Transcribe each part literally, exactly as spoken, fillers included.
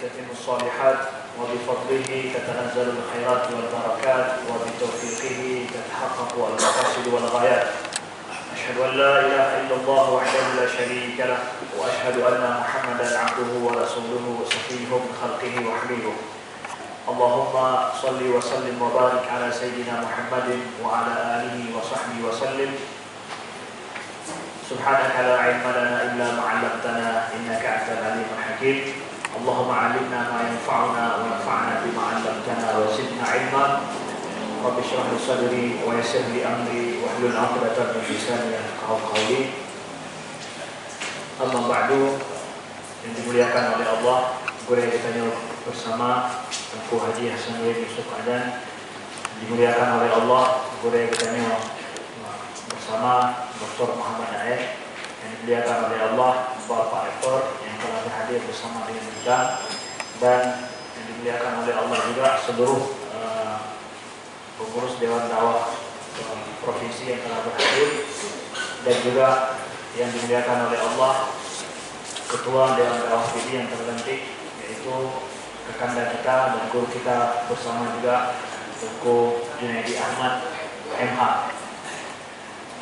تتم الصالحات، وبفضله تتنزل الخيرات والبركات، وبتوفيقه تتحقق المقاصد والغايات. أشهد أن لا إله إلا الله وحده لا شريك له، وأشهد أن محمدا عبده ورسوله، صفيه من خلقه وحبيبه. اللهم صل وسلم وبارك على سيدنا محمد وعلى آله وصحبه وسلم. سبحانك لا علم لنا إلا ما علمتنا إنك أنت العليم الحكيم. اللهم علمنا ما ينفعنا وانفعنا بما علمتنا وزدنا علما. رب اشرح لي صدري ويسر لي أمري واحلل عقدة من لساني يفقهوا قولي. أما بعد. Yang dimuliakan oleh Allah, gurée geutanyoe bersama, Teungku Haji Hasan Nurdin Yusuf Adan, dimuliakan oleh Allah, gurée geutanyoe bersama, Doktor Muhammad Naif, yang dimuliakan oleh Allah, Bapak Rektor yang telah berhadir bersama dengan kita, dan yang dimuliakan oleh Allah juga seluruh, eh, pengurus Dewan Dakwah, eh, Provinsi yang telah berhadir, dan juga yang dimuliakan oleh Allah, Ketua Dewan Dakwah Pidie yang terlantik, yaitu kakanda kita dan guru kita bersama juga, Teungku Junaidi Ahmad, M H.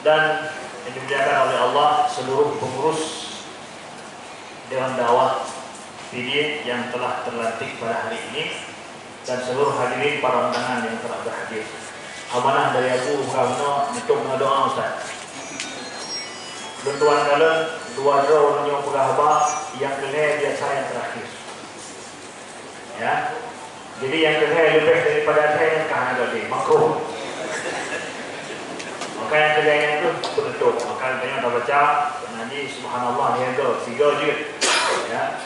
Dan yang dimuliakan oleh Allah, seluruh pengurus Dewan Dakwah Pidie yang telah terlantik pada hari ini, dan seluruh hadirin para undangan yang telah berhadir. Amanah dari Abu Hurairah, untuk mendoa, Ustaz. Lôn tuan kalon, dua droe nyoe peugah haba, nyang keuhai biasa nyang terakhir. Ya. Jadi nyang keuhai leubeh daripada lhèe nyan ka hana gadôh, makruh. Maka nyang keuhai nyan tu penutup. Maka tanyoe tabaca, Nabi, subhanallah, lhèe go, sigo jeuet. Ya.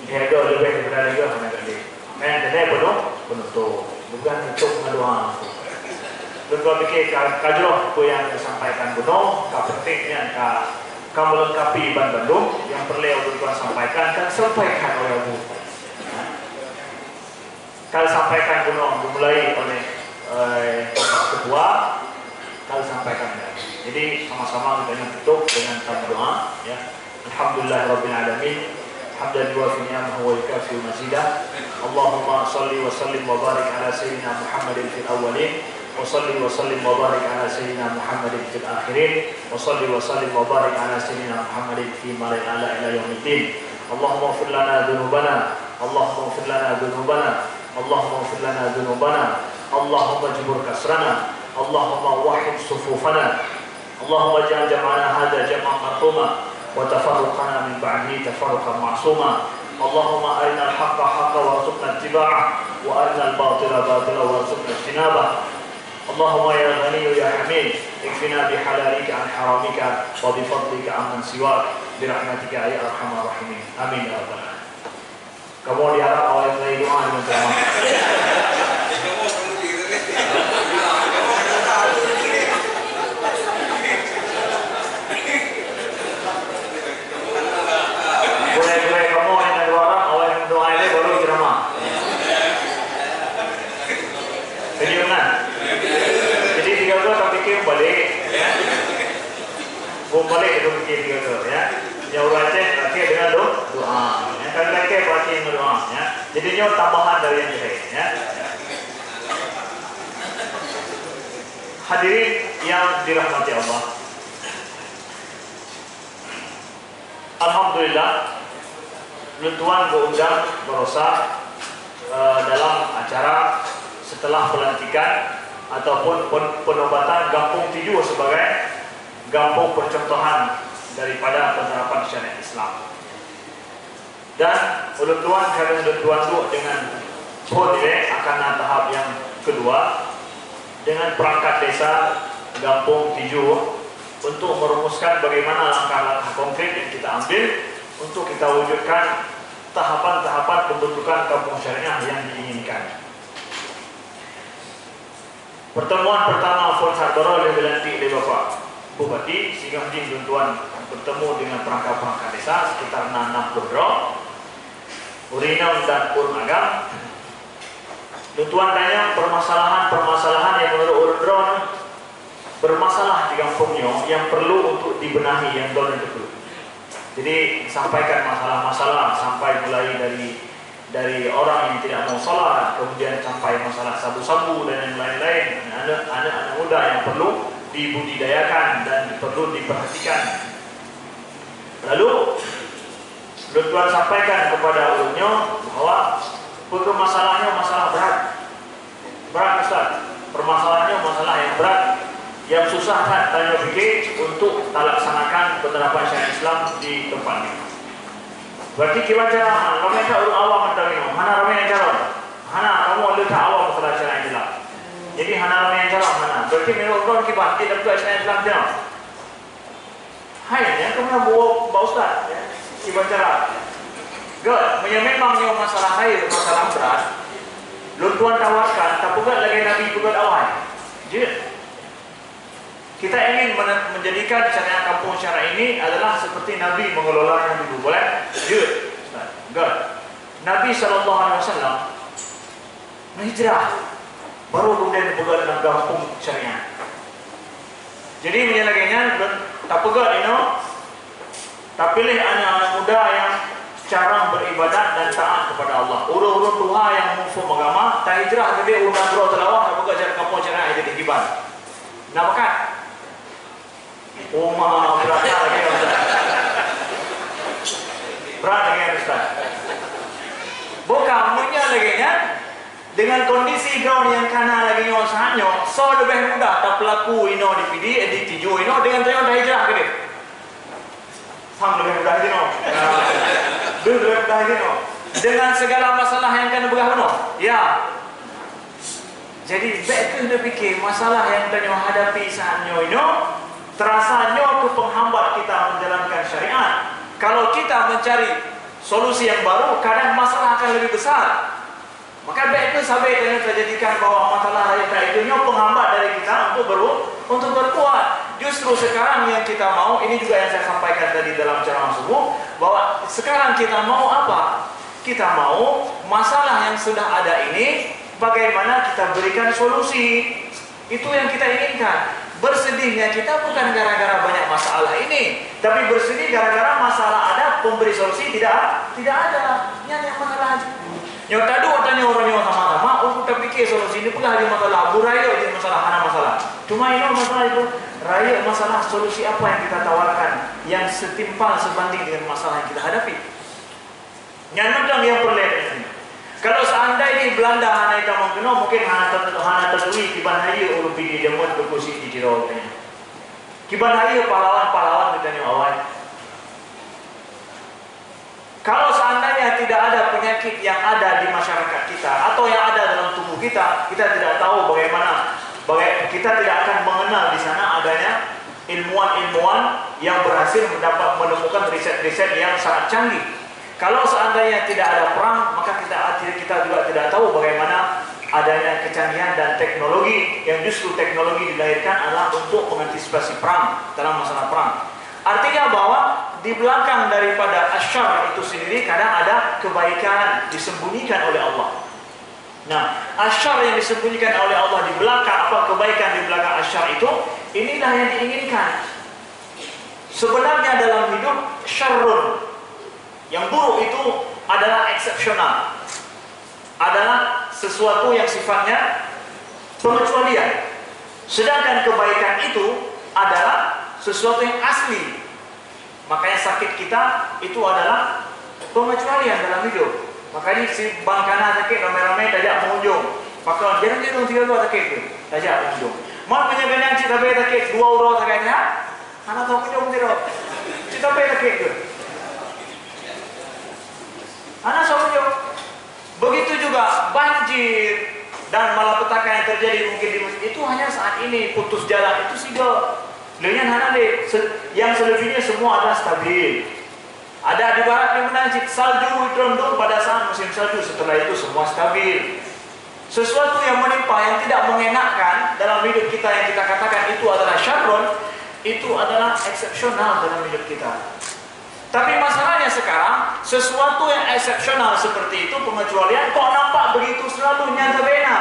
Lhèe go leubeh daripada lhèe go hana gadôh. Maka nyang keuhai penuh, penutup. Bukan untuk mendoa. Lôn pike ka, ka jroh peue nyang disampaikan bunoe, ka penting nyan ka, ka melengkapi ban bandum nyang peureulèe ulôn tuan sampaikan, ka disampaikan oleh Abu. Ka disampaikan bunoe dimulai oleh, eh, Bapak Ketua, ka disampaikan. Jadi sama-sama kita tutup dengan tambadoa, ya. Alhamdulillahirabbil alamin, hamdan yuwafi ni'amahu wa yukafi mazidah. Allahumma salli wa sallim wa barik ala sayyidina Muhammadin fil awwalin, wa salli wa sallim wa barik ala sayyidina Muhammadin fil akhirin, wa salli wa sallim wa barik ala sayyidina Muhammadin fi mala'il a'la ila yaumiddin. Allahumma ighfir lana dzunubana, Allahumma ighfir lana dzunubana, Allahumma ighfir lana dzunubana, Allahumma jbur kasrana, Allahumma wahhid sufufana. Allahumma ij'al jam'ana hadza jam'an marhuma, wa tafarruqana min ba'dihi tafarruqan ma'suma. Allahumma arinal haqqa haqqa warzuqna ittiba'ah, wa arinal batila batila warzuqna ijtinabah. Allahumma ya Ghaniyyu ya Hamid, ikfina bihalalika an haramika, wa bifadlika amman siwak, birahmatika ya arhamar rahimin. Amin ya rabbal alamin. Kamoe diharap awai mulai doa deungon ceramah. Mulai-mulai kamoe nyang na dua orang, awai doa ilèe baru ceramah. Setuju kan? Jadi tiga dua tak fikir balik. Bom balik itu fikir tiga dua, ya. Yang orang Aceh terakhir dengan do-, doa. Yang kali lagi berarti dengan doa, ya. Jadi nyoe tambahan dari yang tadi, ya. Hadirin yang dirahmati Allah. Alhamdulillah, lôn tuan geuundang barosa, eh, dalam acara setelah pelantikan ataupun pen-, penobatan Gampông Tijue sebagai gampông percontohan daripada penerapan syariat Islam. Dan ulôn tuan ka lôn tuan duek deungon phon ilèe akan na tahap nyang keudua deungon perangkat desa Gampông Tijue untuk merumuskan bagaimana langkah-langkah konkret yang kita ambil untuk kita wujudkan tahapan-tahapan pembentukan kampung syariah yang diinginkan. Pertemuan pertama phon that baroe lheueh geulantik lé Bapak Bupati, singoh jih lôn tuan bertemu dengan perangkat-perangkat desa sekitar na nam ploh droe, ureueng inong dan ureueng agam. Lôn tuan tanyong permasalahan-permasalahan yang menurut ureueng droe bermasalah di gampông nyoe yang perlu untuk dibenahi, yang droe teupeue. Jadi, sampaikan masalah-masalah sampai mulai dari dari orang yang tidak mau salat, kemudian sampai masalah sabu-sabu dan yang lain-lain, anak-anak muda yang perlu dibudidayakan dan perlu diperhatikan. Lalu, lôn tuan sampaikan kepada ulun nyoe bahwa permasalahan nyoe masalah berat. Berat, Ustaz. Permasalahan nyoe masalah yang berat, yang susah that tanyoe pike untuk talaksanakan penerapan syariat Islam di tempat nyoe. Berarti kiban cara, ramé that ureueng awam mantong nyoe, hana ramé nyang carông. Hana, kamoe le that awam masalah syariat Islam. Jadi hana ramé nyang carông, hana. Berarti meunurot droen kiban, tidak buka syariat Islam nyoe. Hai, nyan keuh meunan buet bak ustaz, ya. Kiban cara. Gét, meunyoe memang nyoe masalah hai, masalah berat, lôn tuan tawarkan, tapeugét lagée Nabi peugét awai. Jeuet. Kita ingin men-, menjadikan syariat kampung syariat ini adalah seperti Nabi mengelolanya dulu. Boleh? Jeuet. Gét. Nabi sallallahu alaihi wasallam meuhijrah, baru kemudian dipeugét lam gampông syariat. Jadi, meunyoe lagée nyan, lôn tapeugét inoe, tapiléh aneuk-aneuk muda nyang carông beribadat dan taat kepada Allah. Ureueng-ureueng tuha nyang muphom agama, tahijrah keudeh u nanggroe Teulawah, tapeugét syariat kampông syariat jadi kiban. Na bakat? Uma, berat lagée nyoe, Ustaz. Berat lagée nyoe, Ustaz. Bukan, meunyoe lagée nyan, dengan kondisi droe nyang kana lagée nyoe saat nyoe, soe leubeh mudah tapeulaku inoe di Pidie, eh, di Tijoh inoe dengan tanyoe tahijrah keudeh? Sang leubeh mudah jinoe. Deuh leubeh mudah jinoe. Dengan segala masalah nyang ka neupeugah bunoe. Ya. Jadi, bék kheueh neupike masalah nyang tanyoe hadapi saat nyoe nyoe, teurasa nyoe keuh penghambat kita menjalankan syariat. Kalau kita mencari solusi yang baru, kadang masalah akan lebih besar. Maka bék kheueh sabe tanyoe tajadikan bahwa masalah rayeuk that itu nyoe penghambat dari kita untuk beru-, untuk berbuat. Justru sekarang yang kita mau, ini juga yang saya sampaikan tadi dalam ceramah subuh, bahwa sekarang kita mau apa? Kita mau masalah yang sudah ada ini, bagaimana kita berikan solusi. Itu yang kita inginkan. Bersedihnya kita bukan gara-gara banyak masalah ini, tapi bersedih gara-gara masalah ada, pemberi solusi tidak, tidak ada. Nyan nyang masalah. Nyoe taduek tanyoe uroe nyoe sama-sama, untuk tapike solusi ni peugah di masalah, bu rayeuk di masalah, hana masalah. Cuma inoe masalah itu, rayeuk masalah solusi apa yang kita tawarkan yang setimpal sebanding dengan masalah yang kita hadapi. Nyan mantong nyang peureulée. Kalau seandai jih Belanda hana itamong keunoe, mungkin hana te-, hana taturi kiban hayeue ureuëng Pidie jamén beukusi di Tiro nyan. Kiban hayeue pahlawan-pahlawan geutanyoe awai. Kalau seandainya tidak ada penyakit yang ada di masyarakat kita atau yang ada dalam tubuh kita, kita tidak tahu bagaimana, baga-, kita tidak akan mengenal di sana adanya ilmuwan-ilmuwan yang berhasil mendapat, menemukan riset-riset yang sangat canggih. Kalau seandainya tidak ada perang, maka kita, kita juga tidak tahu bagaimana adanya kecanggihan dan teknologi, yang justru teknologi dilahirkan adalah untuk mengantisipasi perang, dalam masalah perang. Artinya bahwa di belakang daripada asyar itu sendiri kadang ada kebaikan disembunyikan oleh Allah. Nah, asyar yang disembunyikan oleh Allah di belakang, apa kebaikan di belakang asyar itu, inilah yang diinginkan. Sebenarnya dalam hidup, syarrun, yang buruk itu adalah eksepsional, adalah sesuatu yang sifatnya pengecualian. Sedangkan kebaikan itu adalah sesuatu yang asli. Makanya sakit kita itu adalah pengecualian dalam hidup. Makanya si bang kana sakit, ramai-ramai tajak pengunjung. Pakon, jarang-jarang tiga dua sakit tu, tajak pengunjung. Mat meunyoe ganyang cit sabe sakit, dua uroe sagai nyan, hana soe kunjung sidroe. Cit sabe sakit tu, hana soe kunjung. Begitu juga banjir dan malapetaka yang terjadi mungkin di Mesir, itu hanya saat ini putus jalan, itu siga. Lé nyan hana lé. Se-, yang selebihnya semua adalah stabil. Ada di barat di mana cit salju itu rondong pada saat musim salju, setelah itu semua stabil. Sesuatu yang menimpa, yang tidak mengenakkan dalam hidup kita, yang kita katakan itu adalah syarrun, itu adalah eksepsional dalam hidup kita. Tapi masalahnya sekarang, sesuatu yang eksepsional seperti itu, pengecualian, kok nampak begitu selalu nyan sabena?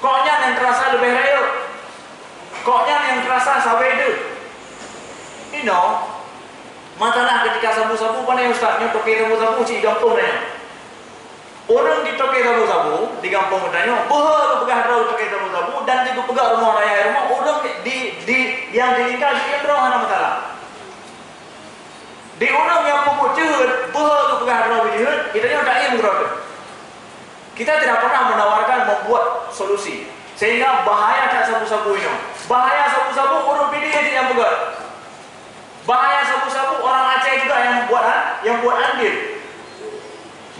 Kok nyan yang terasa lebih rayeuk? Kok nyan yang terasa sabe deuh? Inoe, masalah ketika sabu-sabu, pane ustaz, nyoe toke sabu-sabu cit gampông nyan. Ureuëng di toke sabu-sabu di gampông geutanyoe, beuhe geupeugah droe toke sabu-sabu dan di geupeugah rumoh raya rumoh, ureuëng di, di, nyang di lingka jih droe hana masalah. Di ureuëng nyang peubuet jeuhet, beuhe geupeugah droe jeuhet, geutanyoe daim keudroe teuh. Kita tidak pernah menawarkan membuat solusi. Sehingga bahaya that sabu-sabu nyoe. Bahaya sabu-sabu ureuëng Pidie nyang peugah. Bahaya sabu-sabu orang Aceh juga yang buat, ha, yang buat andil.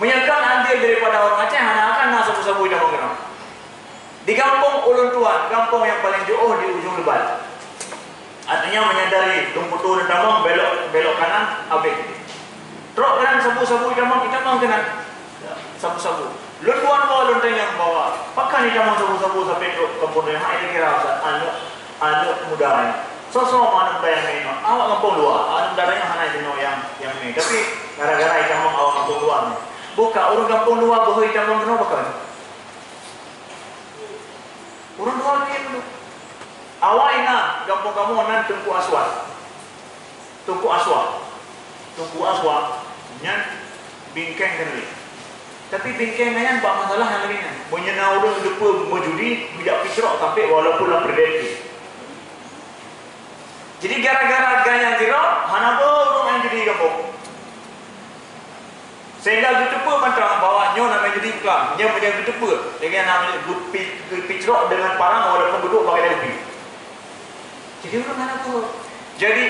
Menyangkal andil daripada orang Aceh, hana akan na sabu-sabu nyang meukeunong. Di gampông ulôn tuan, gampông yang paling jauh di ujung Lebat. Artinya menyadari Lung Putu neutamong belok, belok kanan, habis. Trok keunan sabu-sabu itamong, itamong keunan. Ya, sabu-sabu. Lôn tuan bawa lôn tanyong bahwa, pakon itamong sabu-sabu sampai trok kampung nyoe, hai kira Ustaz, aneuk, aneuk muda nyoe. Soe-soe aneuk muda nyang mé nyoe, awak gampông luwa, aneuk muda nyoe hana jinoe nyang, nyang mé. Tapi gara-gara itamong awak gampông luwa nyoe. Buka ureuëng gampông luwa beuhe itamong keunoe pakon. Ureuëng dua lagée tu. Awai na gampông kamoe nan Teungku Aswad. Teungku Aswad. Teungku Aswad nyan bingkeng keuneuk. Tapi bingkeng nyan bak masalah nyang lagée nyan. Meunyoe na ureuëng geupeu meujudi, geujak picrok sampai walaupun lam perdeti. Jadi gara-gara gaya jiro, hana beu ureuëng nyang judi gampông. Sehingga geuteupeue mantong bahwa nyoe namanya judi iklan. Nyoe meunyoe geuteupeue, dengan namanya geupi-, geupicrok dengan parang walaupun geuduek bak keupi. Jadi ureuëng hana peue. Jadi,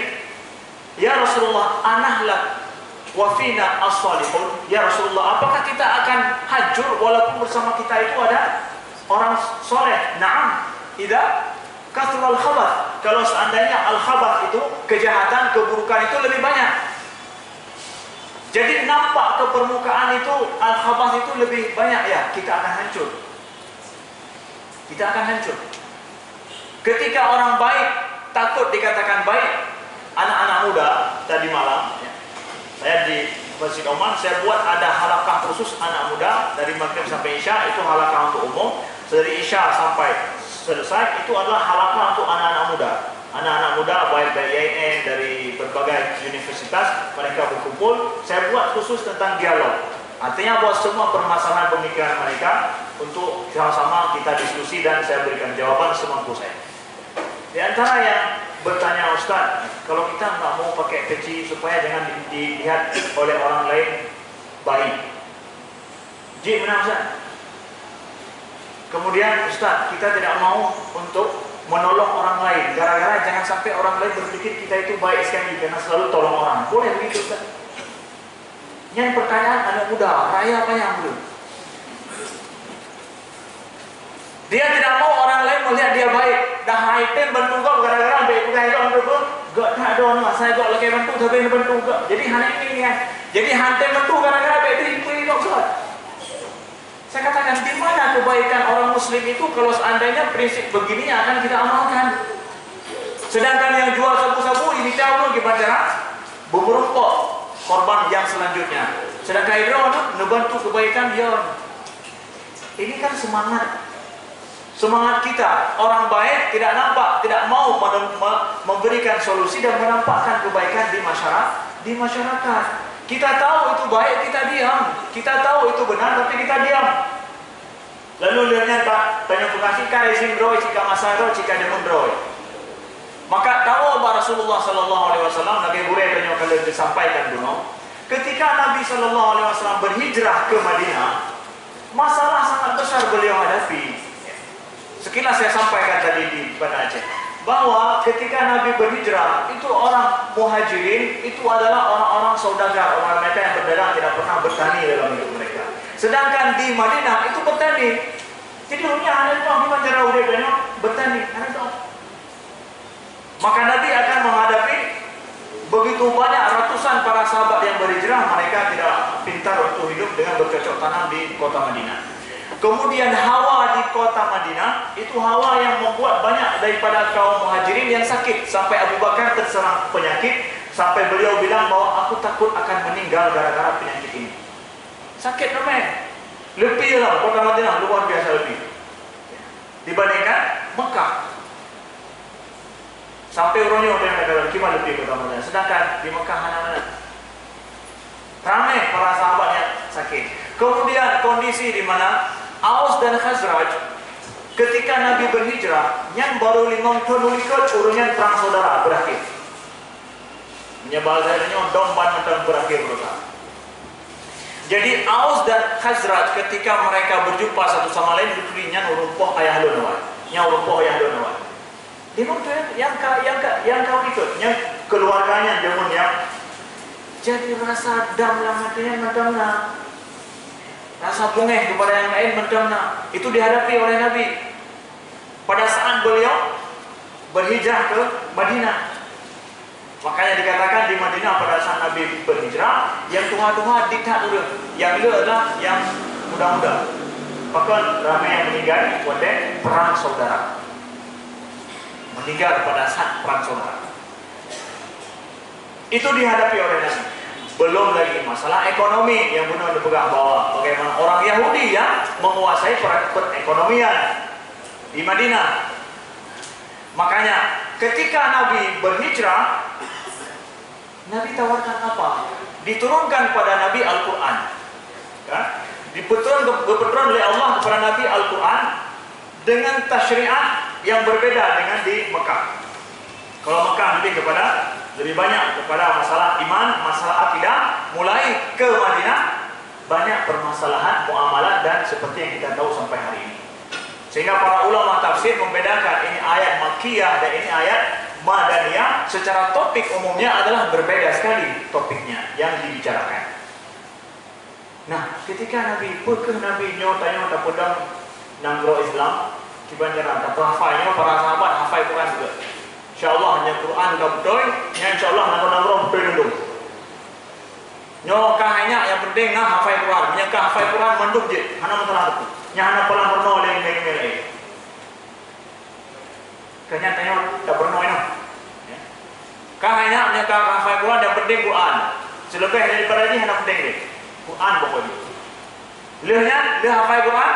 "Ya Rasulullah, anahlak wa fina as-salihun?" Ya Rasulullah, apakah kita akan hancur walaupun bersama kita itu ada orang soleh? Naam, idza kathural khabath. Kalau seandainya al-khabath itu, kejahatan, keburukan itu lebih banyak. Jadi nampak ke permukaan itu, al-khabath itu lebih banyak, ya, kita akan hancur. Kita akan hancur. Ketika orang baik takut dikatakan baik, anak-anak muda tadi malam, ya, saya di Masjid Oman, saya buat ada halakah khusus anak muda dari maghrib sampai isya, itu halakah untuk umum. Dari isya sampai selesai, itu adalah halakah untuk anak-anak muda. Anak-anak muda, baik dari I A I N, dari berbagai universitas, mereka berkumpul. Saya buat khusus tentang dialog. Artinya bahwa semua permasalahan pemikiran mereka untuk sama-sama kita diskusi dan saya berikan jawaban semampu saya. Di antara yang bertanya, "Ustaz, kalau kita nggak mau pakai peci supaya jangan di-, dilihat oleh orang lain baik." Jih meunan, Ustaz. Kemudian, "Ustaz, kita tidak mau untuk menolong orang lain. Gara-gara jangan sampai orang lain berpikir kita itu baik sekali karena selalu tolong orang." Boleh begitu, Ustaz? Nyan pertanyaan anak muda, raya panyang tu. Dia tidak mau orang lain melihat dia baik. Dah hai tem bantu gob gara-gara ambil pegai gob tu pun, gob tak ada ni, asai gob lagi bantu, tapi dia bantu gob. Jadi hana ini kan. Jadi han tem bantu gara-gara ambil tu, itu gob. Saya katakan, di mana kebaikan orang muslim itu kalau seandainya prinsip begini yang akan kita amalkan? Sedangkan yang jual sabu-sabu ini tahu gimana cara memerokok korban yang selanjutnya. Sedangkan Ibrahim neubantu kebaikan dia. Ini kan semangat. Semangat kita, orang baik tidak nampak, tidak mau men-, me-, memberikan solusi dan menampakkan kebaikan di masyara-, di masyarakat. Kita tahu itu baik, kita diam. Kita tahu itu benar, tapi kita diam. Lalu lheueh nyan ta-, tanyoe peugah cit ka rezim droe, cit ka masa droe, cit ka jameun droe. Maka tawoe bak Rasulullah sallallahu alaihi wasallam, lagée gurée tanyoe ka lheueh teusampaikan bunoe. Ketika Nabi sallallahu alaihi wasallam berhijrah ke Madinah, masalah sangat besar beliau hadapi. Sekilas saya sampaikan tadi di Banda Aceh, bahwa ketika Nabi berhijrah, itu orang Muhajirin itu adalah orang-orang saudagar, orang mereka yang berdagang, tidak pernah bertani dalam hidup mereka. Sedangkan di Madinah itu bertani. Jadi, dunia hana tahu gimana cara urip dunia bertani, hana tahu. Maka Nabi akan menghadapi begitu banyak ratusan para sahabat yang berhijrah, mereka tidak pintar untuk hidup dengan bercocok tanam di kota Madinah. Kemudian hawa di kota Madinah, itu hawa yang membuat banyak daripada kaum Muhajirin yang sakit, sampai Abu Bakar terserang penyakit, sampai beliau bilang bahwa, "Aku takut akan meninggal gara-gara penyakit ini." Sakét ramé. Leupie lam kota Madinah luar biasa leupie dibandingkan Mekah. Sampai uroe nyoe teuh kadang kiban leupie kota Madinah. Sedangkan di Mekah hana meunan. Ramé para sahabat nyang sakét. Kemudian kondisi di mana Aus dan Khazraj ketika Nabi berhijrah, nyan baru limong thon u likot, ureuëng nyan perang saudara berakhir. Meunyoe bahasa nyoe, dong ban mantong berakhir beureukat. Jadi Aus dan Khazraj ketika mereka berjumpa satu sama lain, geukheun nyan ureuëng poh ayah lôn awai. Nyan ureuëng poh ayah lôn awai. Limong thon nyang ka, nyang ka, nyang ka u likot, nyang keluarganya deungon nyang jadi rasa dam lam hati nyan mantong na. Rasa beungéh kepada nyang laén mantong na. Itu dihadapi oleh Nabi pada saat beliau berhijrah ke Madinah. Makanya dikatakan di Madinah pada saat Nabi berhijrah, yang tuha-tuha di that ureuëng, yang le adalah yang muda-muda. Bahkan ramai yang meninggal watée perang saudara. Meninggal pada saat perang saudara. Itu dihadapi oleh Nabi. Belum lagi masalah ekonomi yang benar dipegang bahwa bagaimana orang Yahudi yang menguasai per- perekonomian di Madinah. Makanya ketika Nabi berhijrah, Nabi tawarkan apa? Diturunkan pada Nabi Al-Quran. Ya? Dipeturun, dipeturun oleh Allah kepada Nabi Al-Quran dengan tasyriat yang berbeda dengan di Mekah. Kalau Mekah lebih kepada, lebih banyak kepada masalah iman, masalah akidah, mulai ke Madinah banyak permasalahan muamalat dan seperti yang kita tahu sampai hari ini. Sehingga para ulama tafsir membedakan ini ayat Makkiyah dan ini ayat Madaniyah. Secara topik umumnya adalah berbeda sekali topiknya yang dibicarakan. Nah, ketika Nabi, peukeuh Nabi nyoe tanyoe tapeudong nanggroe Islam, kiban jalan tapeuhafai nyoe, para sahabat hafai Quran juga. Insya Allah, nyoe Quran ka beutôi, nyan insya Allah nanggroe-nanggroe beutôi lom. Nyoe ka hai nyak, nyang penting na hafai Quran. Meunyoe ka hafai Quran, mandum jeuet, hana masalah teupeu. Nyan hana palang peurunoe lé email-email laén. Ka nyan tanyoe tapeurunoe nyoe. Ya. Ka hai nyak, meunyoe ka hafai Quran, nyang penting Quran. Seuleubeh daripada jih hana penting lé. Quran pokok jih. Lheueh nyan, lheueh hafai Quran,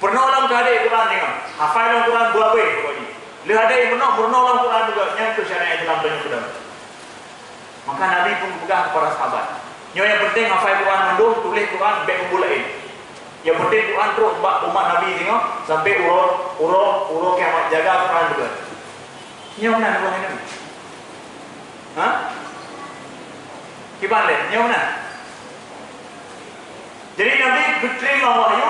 peurunoe lom keu adék Quran deungoe. Hafai lom Quran dua abéh pokok jih. Lheueh adék peurunoe, peurunoe lom Quran juga. Nyan keuh syariat Islam tanyoe peudong. Maka Nabi pun geupeugah keu para sahabat, "Nyoe nyang penting hafai Quran mandum, tuléh Quran, bék peubuet laén. Nyang penting Quran trok bak umat Nabi singoh sampai uroe, uroe, uroe kiamat, jaga Quran juga." Nyoe meunan peugah Nabi. Ha? Kiban lé, nyoe meunan. Jadi Nabi geuteurimong wahyu,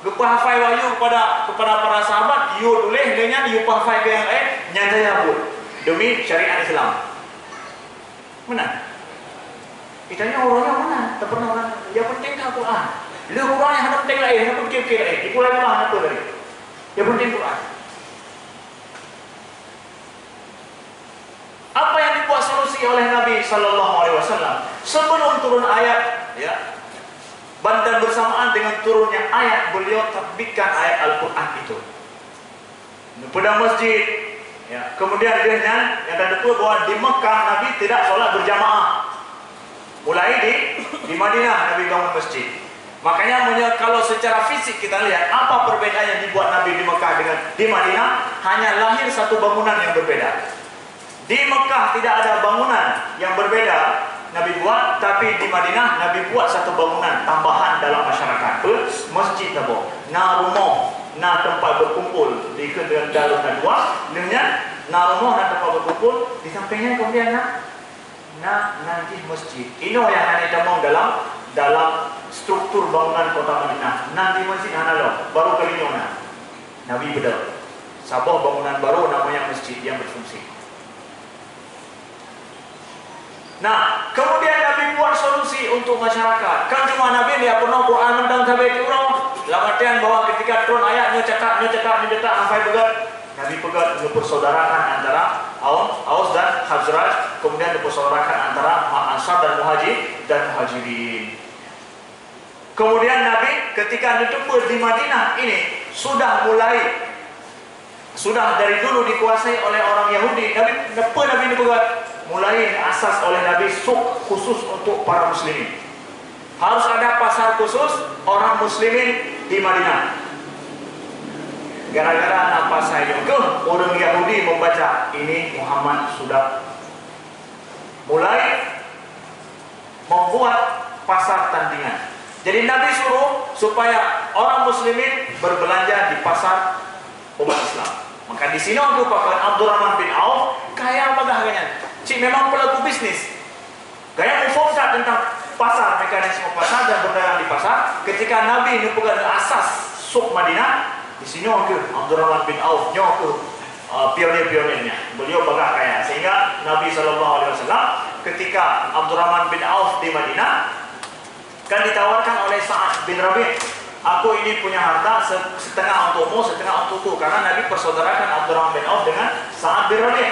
geupeuhafai wahyu kepada, kepada para sahabat, yue tuléh, lheueh nyan yue peuhafai keu nyang laén, nyan saja buet demi syariat Islam. Meunan. Kita nyoe uroe nyoe meunan, tapeurunoe ureueng, nyang penting ka Quran. Lheueh Quran nyang hana penting laén, hana peupiké-piké laén. Di Quran nyoe hana peue tadi. Nyang penting Quran. Apa yang dibuat solusi oleh Nabi sallallahu alaihi wasallam? Sebelum turun ayat, ya, dan bersamaan dengan turunnya ayat, beliau tatbikkan ayat Al-Quran itu. Neupeudong masjid. Ya, kemudian lheueh nyan, nyang tateupeue bahwa di Mekah Nabi tidak sholat berjamaah. Mulai di, di Madinah Nabi bangun masjid. Makanya, meunyoe kalau secara fisik kita lihat, apa perbedaan yang dibuat Nabi di Mekah dengan di Madinah? Hanya lahir satu bangunan yang berbeda. Di Mekah tidak ada bangunan yang berbeda Nabi buat, tapi di Madinah Nabi buat satu bangunan tambahan dalam masyarakat. Peue? Masjid saboh. Na rumoh, na tempat berkumpul, dikheun dengan Darun Nadwa. Lheueh nyan, na rumoh, na tempat berkumpul. Di samping nyan kemudian na, na, na jih masjid. Inoe nyang hana tamong dalam, dalam struktur bangunan kota Madinah. Nan di masjid hana lom, baru kali nyoe na. Nabi beudôh saboh bangunan baru namanya masjid yang berfungsi. Nah, kemudian Nabi buat solusi untuk masyarakat. Kan cuma Nabi dia penuh Quran mantong sabe tiep uroe. Lam artian bahwa ketika turun ayat nyoe cakap, nyoe cakap, nyoe cakap, hafai peugöt. Nabi peugöt, neupersaudarakan antara Aus, Aus dan Khazraj, kemudian neupersaudarakan antara Ansar dan Muhajir dan Muhajirin. Kemudian Nabi ketika neuteupeue di Madinah ini sudah mulai, sudah dari dulu dikuasai oleh orang Yahudi. Nabi, peue Nabi neupeugah? Mulai asas oleh Nabi suk khusus untuk para muslimin. Harus ada pasar khusus orang muslimin di Madinah. Gara-gara na pasar nyoe keuh ureueng Yahudi membaca, ini Muhammad sudah mulai membuat pasar tandingan. Jadi Nabi suruh supaya orang muslimin berbelanja di pasar umat Islam. Maka di sinoe tu pakon Abdurrahman bin Auf kaya bagah geuh nyan. Cit memang pelaku bisnis. Gaya muphom that tentang pasar, mekanisme pasar dan berdagang di pasar. Ketika Nabi neupeugah asas suk Madinah, di sinoe keuh Abdurrahman bin Auf nyoe keuh, uh, pionir-pionirnya. Beliau bagah kaya. Sehingga Nabi sallallahu alaihi wasallam, ketika Abdurrahman bin Auf di Madinah, kan ditawarkan oleh Sa'ad bin Rabi', "Aku ini punya harta se-, setengah untukmu, setengah untukku." Karena Nabi persaudarakan Abdurrahman bin Auf dengan Sa'ad bin Rabi'.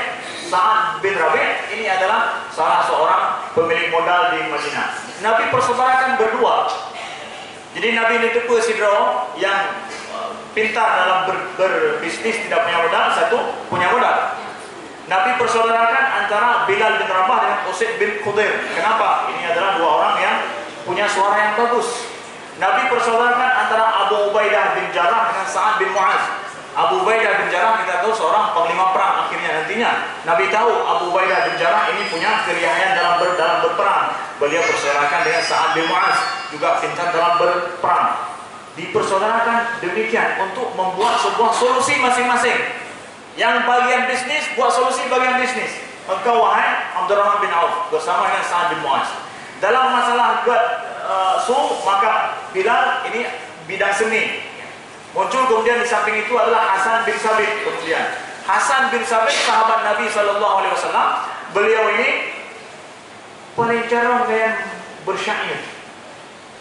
Sa'ad bin Rabi' ini adalah salah seorang pemilik modal di Madinah. Nabi persaudarakan berdua. Jadi Nabi neuteupeue sidroe nyang, eh, pintar dalam ber-, berbisnis, tidak punya modal, satu punya modal. Nabi persaudarakan antara Bilal bin Rabah dengan Usaid bin Khudair. Kenapa? Ini adalah dua orang yang punya suara yang bagus. Nabi persaudarakan antara Abu Ubaidah bin Jarrah dengan Sa'ad bin Mu'az. Abu Ubaidah bin Jarrah kita tahu seorang panglima perang akhirnya nantinya. Nabi tahu Abu Ubaidah bin Jarrah ini punya kelihayan dalam ber-, dalam berperang. Beliau persaudarakan dengan Sa'ad bin Mu'az, juga pintar dalam berperang. Dipersaudarakan demikian untuk membuat sebuah solusi masing-masing. Yang bagian bisnis, buat solusi bagian bisnis. Engkau, wahai Abdurrahman bin Auf, bersama dengan Sa'ad bin Mu'az. Dalam masalah buat, eh, su, maka Bilal ini bidang seni. Muncul kemudian di samping itu adalah Hasan bin Sabit. Kemudian Hasan bin Sabit, sahabat Nabi sallallahu alaihi wasallam, beliau ini paléng carông ngon beusyair.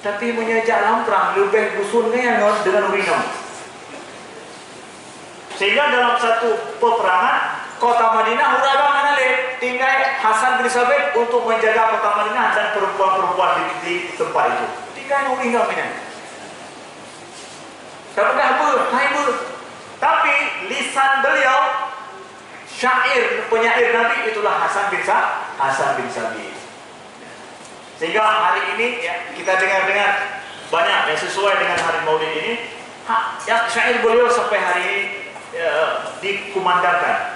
Tapi meunyoe jak lam prang, leubeh geusun ngon deungon ureueng inong. Sehingga dalam satu peperangan, kota Madinah hura agam hana lé, tinggai Hasan bin Sabit untuk menjaga kota Madinah dan perempuan-perempuan di, di tempat itu. Tinggai ureueng inong nyan. Tapeugah beuh, hai beuh. Tapi lisan beliau, syair, penyair Nabi itulah Hasan bin Sa-, Hasan bin Sabit. Sehingga hari ini, ya, kita dengar-dengar banyak yang sesuai dengan hari Maulid ini. Ha, yang syair beliau sampai hari ini, ya, dikumandangkan.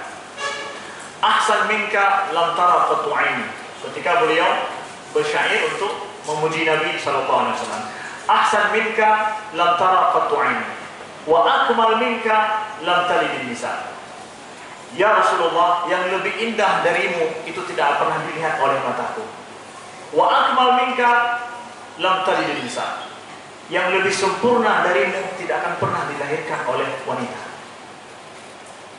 "Ahsan minka lam tara qattu aini." Ketika beliau bersyair untuk memuji Nabi sallallahu alaihi wasallam. "Ahsan minka lam tara qattu aini. Wa akmal minka lam talidin nisa." "Ya Rasulullah, yang lebih indah darimu itu tidak pernah dilihat oleh mataku. Wa akmal minka lam talidin nisa." Yang lebih sempurna darimu tidak akan pernah dilahirkan oleh wanita.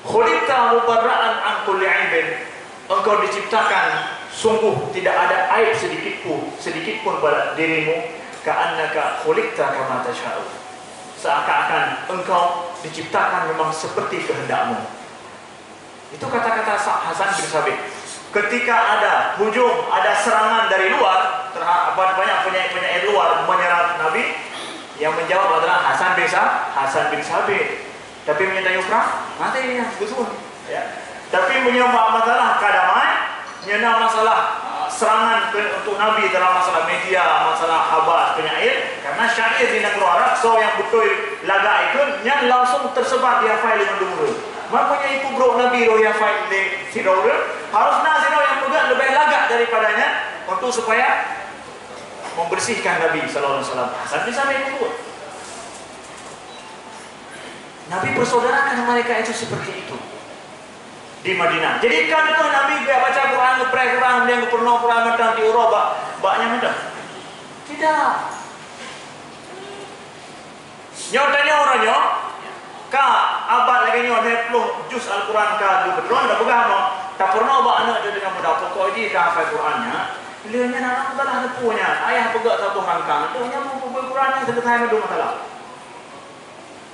"Khuliqta mubarra'an an kulli aibin." Engkau diciptakan sungguh tidak ada aib sedikit pun, sedikit pun pada dirimu. "Ka'annaka khuliqta kama tasya'u." Seakan-akan engkau diciptakan memang seperti kehendakmu. Itu kata-kata Sa-, Hasan bin Sabit. Ketika ada hujung, ada serangan dari luar, terha-, banyak penyair-penyair luar menyerang Nabi, yang menjawab adalah Hasan bin Sa-, Hasan bin Sabit. Tapi meunyoe tanyoe prang, maté nyan, geusun. Ya. Tapi meunyoe ma-, masalah ka damai, nyan na masalah, ah, serangan ke, untuk Nabi dalam masalah media, masalah khabar, penyair, karena syair di nanggroe Arab, soe nyang beutôi lagak ikot, nyan langsung tersebar di hafai lé mandum ureueng. Makanya ibu brok Nabi roh hafai lé sidroe ureueng, harus na sidroe nyang peugah leubeh lagak daripada nyan untuk supaya membersihkan Nabi sallallahu alaihi wasallam. Hasan bin Sabit pun. Nabi persaudarakan mereka itu seperti itu di Madinah. Jadi kan itu Nabi geubaca Quran, geupreh Quran, kemudian geupeurunoe Quran mantong di uroe bak, bak nyang mantong. Tidak. Nyoe tanyoe uroe nyoe, ka abad lagèe nyoe, lhèe ploh juz Al-Quran ka geupeurunoe, tapeugah nyoe, tapeurunoe bak aneuk teuh dengan muda, pokok jih ka hafai Quran nyan, lheueh nyan aneuk meusalah neupue nyan, ayah peugah saboh rangkang, teuh nyan meupeubuet Quran nyan seuleusai mandum masalah.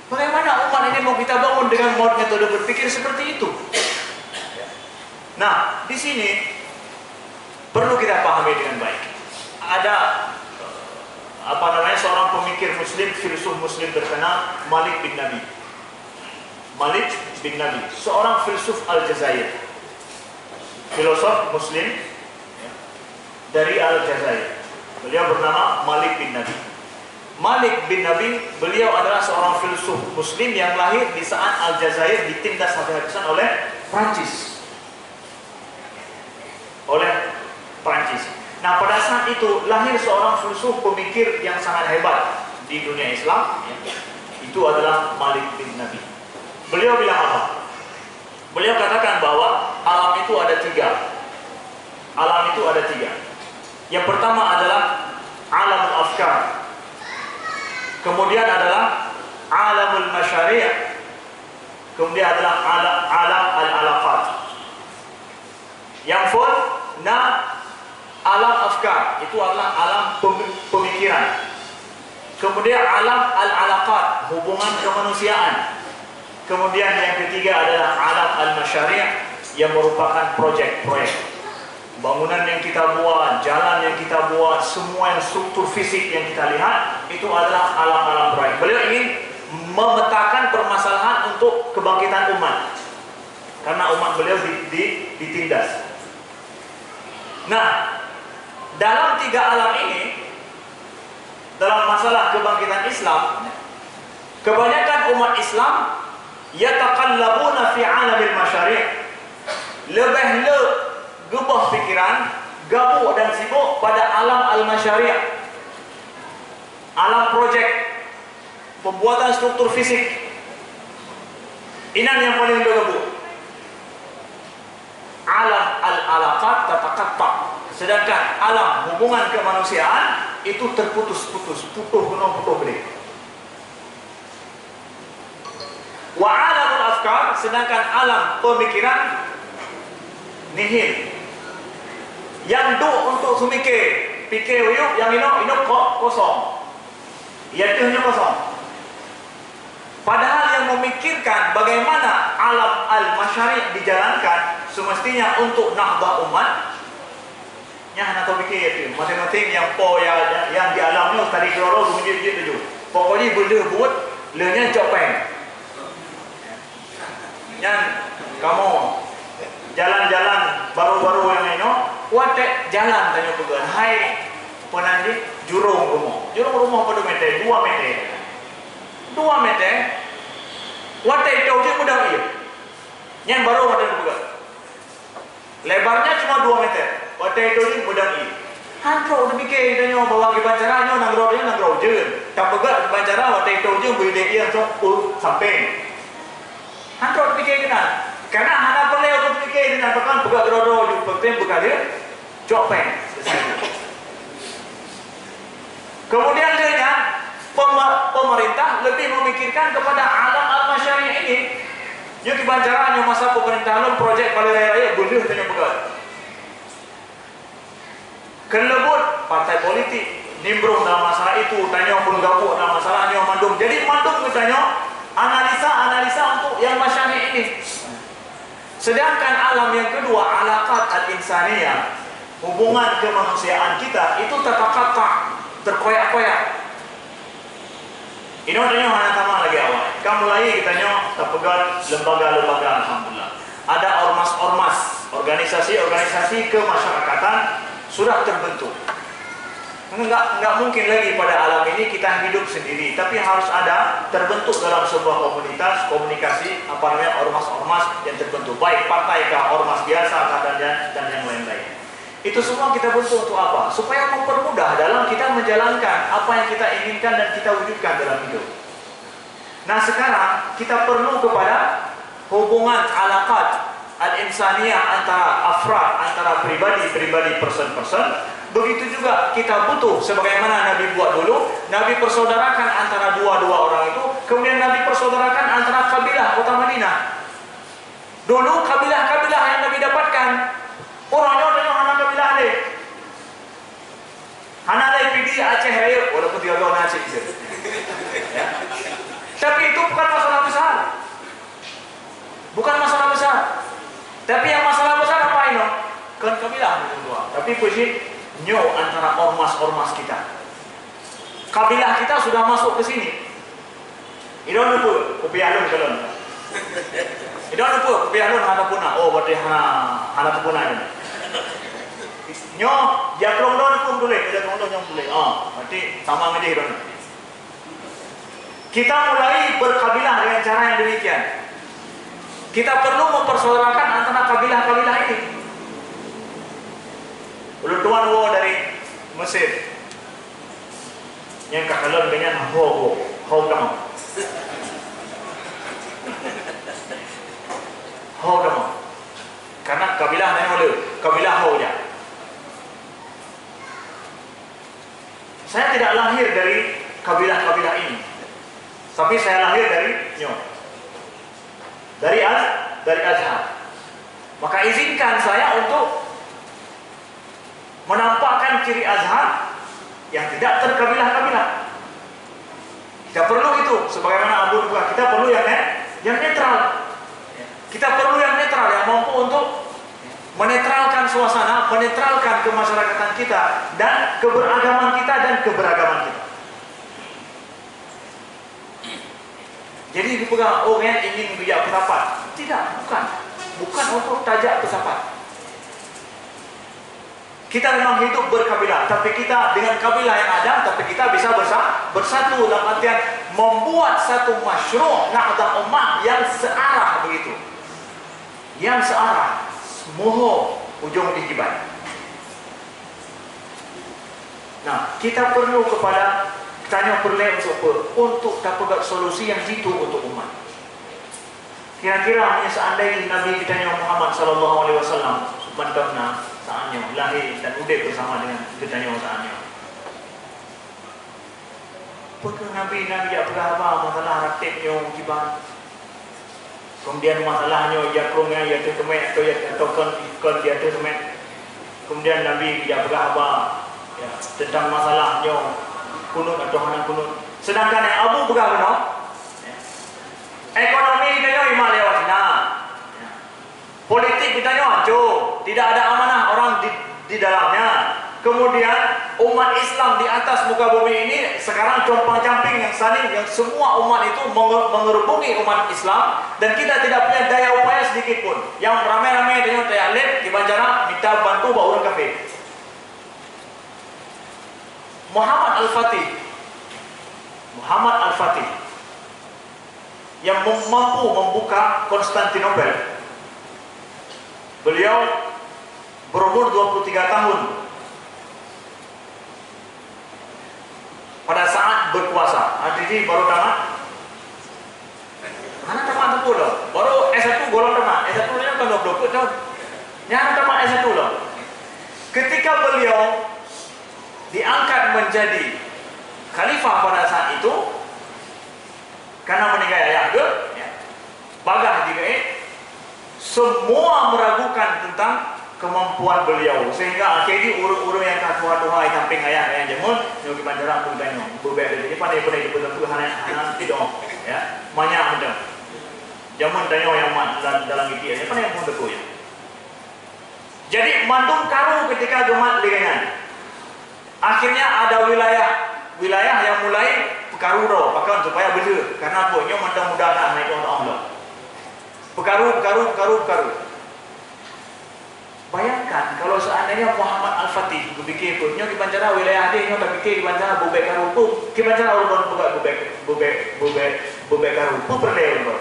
Bagaimana umat ini mau kita bangun dengan mod-, metode berpikir seperti itu? Nah, di sini perlu kita pahami dengan baik. Ada, eh, apa namanya, seorang pemikir muslim, filsuf muslim terkenal, Malik bin Nabi. Malik bin Nabi, seorang filsuf Aljazair. Filosof muslim, ya, dari Aljazair. Beliau bernama Malik bin Nabi. Malik bin Nabi, beliau adalah seorang filsuf muslim yang lahir di saat Aljazair ditindas habis-habisan oleh Prancis. Oleh Prancis. Nah, pada saat itu lahir seorang filsuf pemikir yang sangat hebat di dunia Islam, ya. Itu adalah Malik bin Nabi. Beliau bilang apa? Beliau katakan bahwa alam itu ada tiga. Alam itu ada tiga. Yang pertama adalah alamul afkar. Kemudian adalah alamul masyari'. Kemudian adalah alam, alam al-alaqat. Yang phôn na alam afkar, itu adalah alam pemi-, pemikiran. Kemudian alam al-alaqat, hubungan kemanusiaan. Kemudian yang ketiga adalah alam al-masyari', yang merupakan projek-projek. Bangunan yang kita buat, jalan yang kita buat, semua yang struktur fisik yang kita lihat, itu adalah alam-alam proyek. Beliau ingin memetakan permasalahan untuk kebangkitan umat. Karena umat beliau di, di, ditindas. Nah, dalam tiga alam ini, dalam masalah kebangkitan Islam, kebanyakan umat Islam yataqallabuna fi alamil masyari'. Leubeh le geubah pikiran, gabuk dan sibuk pada alam al-masyari'. Alam projek, pembuatan struktur fisik. Inan yang paling le gabuk. Alam al-alaqat tataqatta'. Sedangkan alam hubungan kemanusiaan itu terputus-putus, putus keunoe, putus keudeh. Wa alamul afkar, sedangkan alam pemikiran nihil. Yang duek untuk seumiké, piké uyuek, yang inong, inong ko-, kosong. Ya, deuh nyoe kosong. Padahal yang memikirkan bagaimana alam al-masyari' dijalankan semestinya untuk nahdah umat, nyan hana tapiké, ya, tu. Maséng-maséng nyang po, ya, ya, nyang di alam nyoe tadi keudroe-droe geumeujieb-jieb laju. Pokoknya beu lheueh buet, lheueh nyan cok péng. Nyan, kamoe jalan-jalan baru-baru nyang inoe, watèe jalan tanyoe peugah, hai, peue nan jih, jurông rumoh. Jurông rumoh padum meter, dua meter. Dua meter, watèe itoe jih mudang ié. Nyan baru watèe peugah. Lebarnya cuma dua meter. Watèe itoe jih mudang ié. Han trok teupike tanyoe bahwa kiban cara nyoe nanggroe nyoe nanggroe ujeuen. Tapeugah kiban cara watèe itoe jih beu idéh ié trok u sampéng. Han trok teupike keunan. Karena hana peureulèe teupike keunan, bahkan peugah keudroe-droe jih, penting beukaleuh cok péng. Kemudian lheueh nyan, pema-, pemerintah lebih memikirkan kepada alam al-masyari' ini. Nyoe kiban cara nyoe masa pemerintah lom projek balai raya-raya beu lheueh tanyoe peugah. Keuleubot partai politik nimbrong dalam masalah itu, tanyoe pun gabuk dalam masalah nyoe mandum. Jadi mandum geutanyoe analisa-analisa untuk yang masyari' ini. Sedangkan alam yang kedua, alaqat al-insaniyah, hubungan kemanusiaan kita, itu tataqatta', terkoyak-koyak. Inoe tanyoe hana tamah lagèe awai. Ka mulai geutanyoe tapeugah lembaga-lembaga, alhamdulillah. Ada ormas-ormas, organisasi-organisasi kemasyarakatan sudah terbentuk. Enggak, enggak mungkin lagi pada alam ini kita hidup sendiri, tapi harus ada terbentuk dalam sebuah komunitas, komunikasi, apa namanya, ormas-ormas yang terbentuk, baik partai kah, ormas biasa kah, dan, dan, dan yang lain-lain. Itu semua kita bentuk untuk apa? Supaya mempermudah dalam kita menjalankan apa yang kita inginkan dan kita wujudkan dalam hidup. Nah, sekarang kita perlu kepada hubungan, alaqat al-insaniyah, antara afrad, antara pribadi-pribadi, person-person. Begitu juga kita butuh, sebagaimana Nabi buat dulu, Nabi persaudarakan antara dua-dua orang itu, kemudian Nabi persaudarakan antara kabilah kota Madinah. Dulu kabilah-kabilah yang Nabi dapatkan, uroe nyoe tanyoe hana kabilah lé. Hana lé Pidie, Aceh Rayeuk, walaupun tiga droe na Aceh. Ya. Tapi itu bukan masalah besar. Bukan masalah besar. Tapi yang masalah besar apa inoe? Kon kabilah nyoe dua. Tapi peue jih, nyoe antara ormas-ormas kita. Kabilah kita sudah masuk ke sini. Idong neupeu, kupiah lôn kalon. Idong neupeu, kupiah lôn hana puna. Oh, berarti hana, hana puna idong. Nyoe, jak lôn dong neupeu tuléh, jak lôn dong nyang tuléh. Ah, berarti sama ngon jih idong. Kita mulai berkabilah dengan cara yang demikian. Kita perlu mempersaudarakan antara kabilah-kabilah ini. Ulôn tuan woe dari Mesir. Nyang ka kalon keu nyan ho woe, ho tamong. Ho tamong. Karena kabilah nyoe le, kabilah ho ja. Saya tidak lahir dari kabilah-kabilah ini. Tapi saya lahir dari nyoe. Dari Az-, dari Azhar. Maka izinkan saya untuk menampakkan ciri Azhar yang tidak terkabilah-kabilah. Kita perlu itu, sebagaimana Abu Bakar, kita perlu yang net-, yang netral. Kita perlu yang netral, yang mampu untuk menetralkan suasana, menetralkan kemasyarakatan kita dan keberagaman kita dan keberagaman kita. Jadi dipeugah orang ingin geujak peusapat. Tidak, bukan. Bukan untuk tajak peusapat. Kita memang hidup berkabilah, tapi kita dengan kabilah yang ada, tapi kita bisa bersa-, bersatu dalam artian membuat satu masyru' nahdah ummah yang searah begitu. Yang searah, muho ujong di kiban. Nah, kita perlu kepada, tanyoe peureulée untuk, untuk tapeugah solusi yang jitu untuk umat. Kira-kira meunyoe seandai Nabi geutanyoe Muhammad sallallahu alaihi wasallam mantong na saat nyoe lahé dan udép bersama dengan geutanyoe saat nyoe. Peue keuh Nabi na geujak peugah haba masalah ratéb nyoe kiban? Kemudian masalah nyoe, ya, krueng nyan, ya, teuh teumé atau, ya, atau kon, kon, ya, teuh teumé. Kemudian Nabi geujak peugah haba, ya, tentang masalah nyoe, kunut atau hana kunut. Sedangkan nyang Abu peugah keunoe, ya, ekonomi geutanyoe imat lewat Cina. Ya. Politik geutanyoe hancô, tidak ada amanah orang di, di dalamnya. Kemudian, umat Islam di atas muka bumi ini sekarang compang-camping yang saling, yang semua umat itu menge-, mengerubungi umat Islam, dan kita tidak punya daya upaya sedikit pun. Yang ramai-ramai tanyoe tajak lét, kiban cara mita bantu bak ureuëng kafé. Muhammad Al-Fatih. Muhammad Al-Fatih yang mem-, mampu membuka Konstantinopel. Beliau berumur dua puluh tiga tahun pada saat berkuasa. Artinya baru tamat. Hana tamat teupeu lom. Baru S satu gohlom tamat. S satu nyan kan dua puluh tahun. Nyan hana tamat S satu lom. Ketika beliau diangkat menjadi khalifah pada saat itu, karena meninggal ayah ke, ya, bagah jih, eh, semua meragukan tentang kemampuan beliau, sehingga akhirnya ureuëng-ureuëng nyang ka tuha-tuha di samping ayah nyang jameun, nyoe kiban cara peugah nyoe, beubek lé, jadi pandai-pandai jipeuteupeu hana, hana sidong, ya, manyak mantong. Jameun tanyoe nyang mat dalam, dalam giti, ya, pandai pun teupeu, ya. Jadi mandum karu ketika geumat lé gobnyan. Akhirnya ada wilayah, wilayah yang mulai peukaru droe, pakon supaya beulheueh. Karena apa? Nyoe mantong muda na, hana jiteupeue Allah. Peukaru, peukaru, peukaru, peukaru. Bayangkan kalau seandainya Muhammad Al-Fatih geupike peue, nyoe kiban cara wilayah deh nyoe tapike kiban cara beubek karu peue, kiban cara ulôn peugah beubek, beubek, beubek, beubek karu peue peureulée ulôn.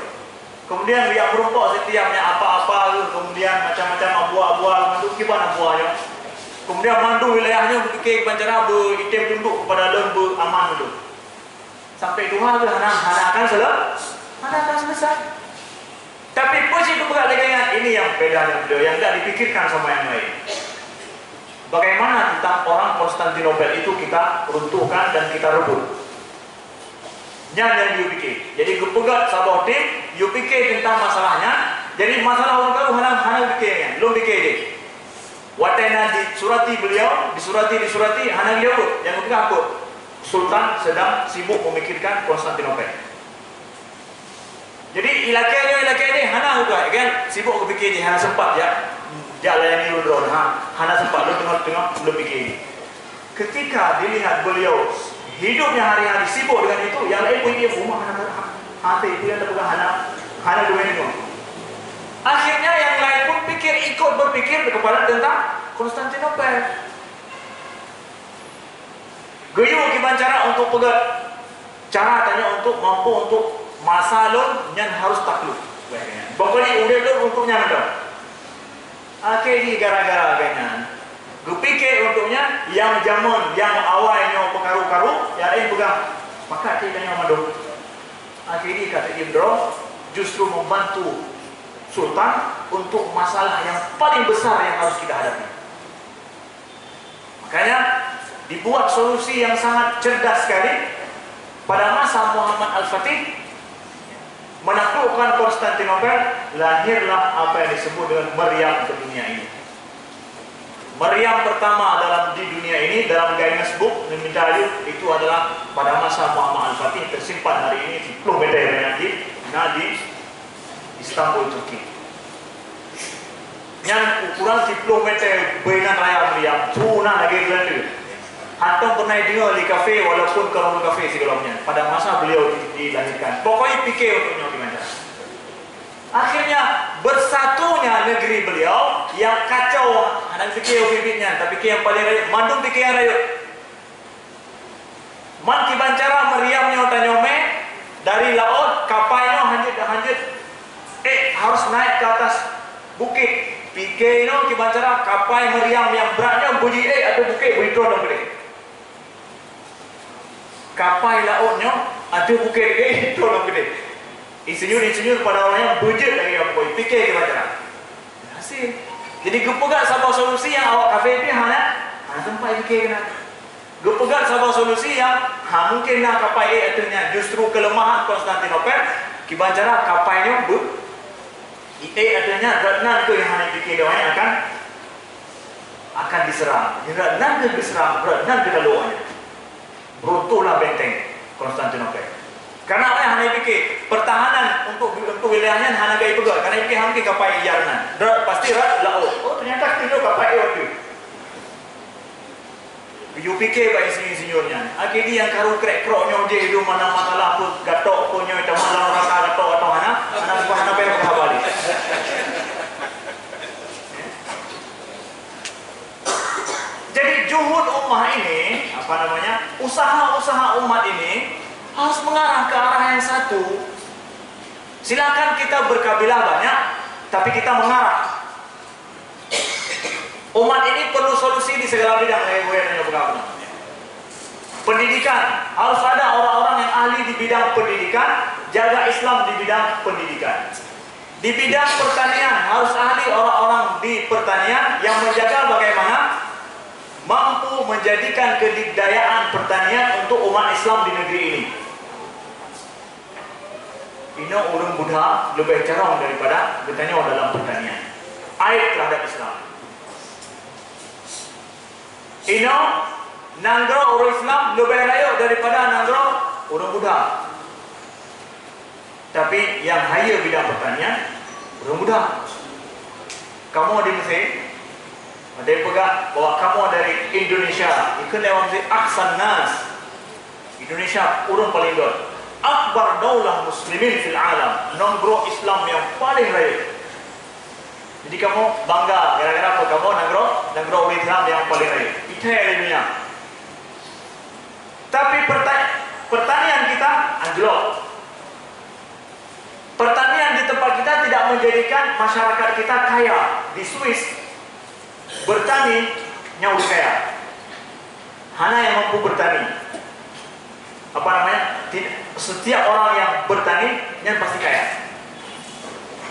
Kemudian geujak meurumpok setiap nyan apa-apa, kemudian macam-macam abua-abua, mandum kiban abua nyoe. Kemudian mandum wilayah nyoe geupike kiban cara beu item tunduk kepada lôn, beu aman mandum. Sampai tuha geuh hana, hana akan sele-, hana akan selesai. Tapi peue cit geupeugah lagée nyan, ini yang bedanya beliau, yang tidak dipikirkan sama yang lain. Bagaimana tentang orang Konstantinopel itu kita runtuhkan dan kita rebut? Nyan nyang yue pike. Jadi geupeugét saboh tim, yue pike teuntang masalah nyan. Jadi masalah ureuëng karu hana, hana pike nyan, lôn pike jih. Watée na disurati beliau, disurati, disurati, hana geujaweueb. Nyang geupeugah apa? Sultan sedang sibuk memikirkan Konstantinopel. Jadi ilakée nyoe, ilakée nyoe hana geupeugah, kan? Sibuk geupike jih, hana sempat jak, jak layani ulôn droe, ha, hana sempat, lôn teungoh-teungoh lôn pike jih. Ketika dilihat beliau hidupnya hari-hari sibuk dengan itu, yang lain pun dia rumah hana, hana, hana, hana, hana dunia. Akhirnya yang lain pun pikir, ikut berpikir kepada tentang Konstantinopel. Geuyue kiban cara untuk peugét, cara tanyoe untuk mampu untuk masa lôn nyan harus takluk. Pokoknya udép lôn untuk nyan dah. Akhé jih gara-gara gobnyan, Geupike untuk nyan, nyang jameun nyang awai nyoe peukaru-karu, nyang laén peugah, "Pakat cit tanyoe mandum." Akhirnya kata Ibn Drum justru membantu Sultan untuk masalah yang paling besar yang harus kita hadapi. Makanya dibuat solusi yang sangat cerdas sekali pada masa Muhammad Al-Fatih menaklukkan Konstantinopel, lahirlah apa yang disebut dengan meriam ke dunia ini. Meriam pertama dalam di dunia ini dalam Guinness Book, Mintayup, itu adalah pada masa Muhammad Al-Fatih, tersimpan hari ini sepuluh meter banyak di, nah, di Istanbul, Turki. Nyan ukuran sepuluh meter beuinan raya meriam, su na lagée Belanda. Hantom pernah deungoe lé kafé, walaupun kon ureuëng kafé sigohlom nyan, pada masa beliau di, dilahirkan. Pokoknya pike untuk nyoe gimana. Akhirnya bersatunya negeri beliau yang kacau, hana pikir pipit nyan, tapi yang paling rayeuk, mandum pikir yang rayeuk. Man kiban cara meriam nyoe tanyoe mé dari laôt, kapai nyoe hanjeuet hanjeuet, eh, harus naik ke atas bukit. Pike nyoe kiban cara kapai meriam nyang brat nyoe beuji eh ateueh bukit beuji troh lam keudeh. Kapai laôt nyoe ateueh bukét, eh, troh lam keudeh. Insinyur-insinyur pada awaknyan beujeuet lagée nyang pokok, pike kiban cara. Berhasil. Jadi geupeugah saboh solusi nyang awak kafé pih hana, hana teumpat pike keunan. Geupeugah saboh solusi nyang, ha, mungkin na kapai eh ateueh nyan, justru keuleumahan Konstantinopel, kiban cara kapai nyoe beu-, eh ateueh nyan, rot nan keuh nyang hana pike doh nyan akan, akan diserang. Rot nan keuh diserang, rot nan keuh lalu awaknyan. Runtuhlah benteng Konstantinopel. Karena awaknyan hana pikir, pertahanan untuk, untuk wilayah nyan hana gai peugah. Karena pikir hana mungkin kapai iyar nan. Rot, pasti rot laôt. Oh, ternyata keunoe kapai eh waktu. Geuyue pikir bak insinyur-insinyur nyan. Akhé di nyang karu krek-krok nyoe jih, idu mana masalah peue gatok peue nyoe, teuma lam neraka gatok atau hana, hana seupah hana payah peugah balik. Jadi juhud ummah ini, apa namanya, usaha-usaha umat ini harus mengarah ke arah yang satu. Silakan kita berkabilah banyak, tapi kita mengarah. Umat ini perlu solusi di segala bidang, eh, bukan hanya agama. Pendidikan, harus ada orang-orang yang ahli di bidang pendidikan, jaga Islam di bidang pendidikan. Di bidang pertanian, harus ahli orang-orang di pertanian yang menjaga bagaimana mampu menjadikan kedikdayaan pertanian untuk umat Islam di negeri ini. Inoe ureuëng buda leubeh carông daripada geutanyoe dalam pertanian. Aib terhadap Islam. Inoe nanggroe ureuëng Islam leubeh rayeuk daripada nanggroe ureuëng buda. Tapi nyang hayeue bidang pertanian, ureuëng buda. Kamoe di Mesir, ada yang peugah bahwa kamoe dari Indonesia, ikut lewat Mesir, ahsan nas. Indonesia ureuëng paling dot. Akbar daulah muslimin fil alam, nanggroe Islam nyang paling rayeuk. Jadi kamoe bangga gara-gara apa? Kamoe nanggroe, nanggroe ureuëng Islam nyang paling rayeuk. Itai di dunia. Tapi perta-, pertanian kita anjlok. Pertanian di tempat kita tidak menjadikan masyarakat kita kaya. Di Swiss, bertani nyang kaya. Hana yang mampu bertani. Apa namanya? Tid-, setiap orang yang bertani, nyan pasti kaya.